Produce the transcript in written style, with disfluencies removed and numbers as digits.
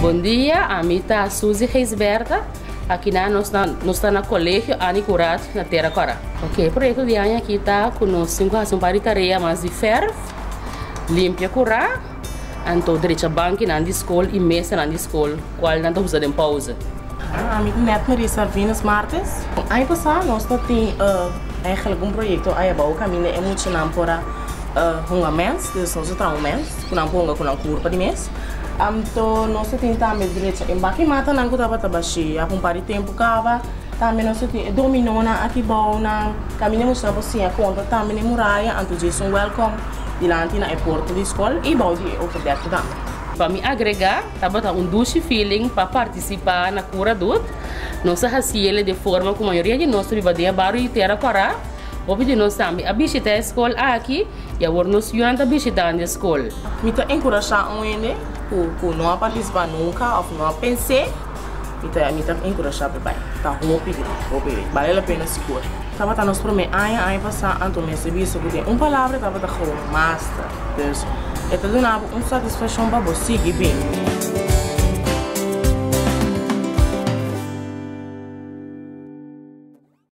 Bon dia, ami ta Suzy Gijsbertha. Aki na nos nos ta na Colegio Annie Curat na Tera Cora. Ok, e proyecto di aña aki ta cu nos tin cu haci un par di tarea mas di verf, limpia cura, anto drecha bankinan di scol y mesanan di scol cual nan ta usa den pauze. Ami ta Net Marie Sarvinus Martes. Aña pasá nos ta tin eigenlijk un proyecto aya bou caminda e muchanan por a hunga mens, dus nos a traha un mens cu nan por hunga cu nan curpa di mes. Anto nos ta tin tambe drecha e baki matanan cu tabata bashí ya pa un par di tempu caba. Tambe nos ta tin e dominonan aki bounan caminda e muchanan por siña conta tambe na e muraya. Anto dje es un welcome dilanti na e porta di scol y bou di e overdekte tambe. Pa mi agrega, tabata un dushi feeling pa participa na Cura Dut. Nos a haciele de forma cu mayoria di nos ta biba den e bario di Tera Cora. Hopi di nos tambe a bishita e scol aki y awor nos yunan ta bishitando e scol. Mi ta encurasha un hende cu cu no a participa nunca of no a pens'e, mi ta mi ta encurasha pa e bai. Ta hopi great, hopi great. Bale la pena sigur. Tabata nos prome aña, aña pasa, anto mester bisa cu den un palabra tabata gewoon master. Dus e ta duna bo un satisfaccion pa bo sigui bin.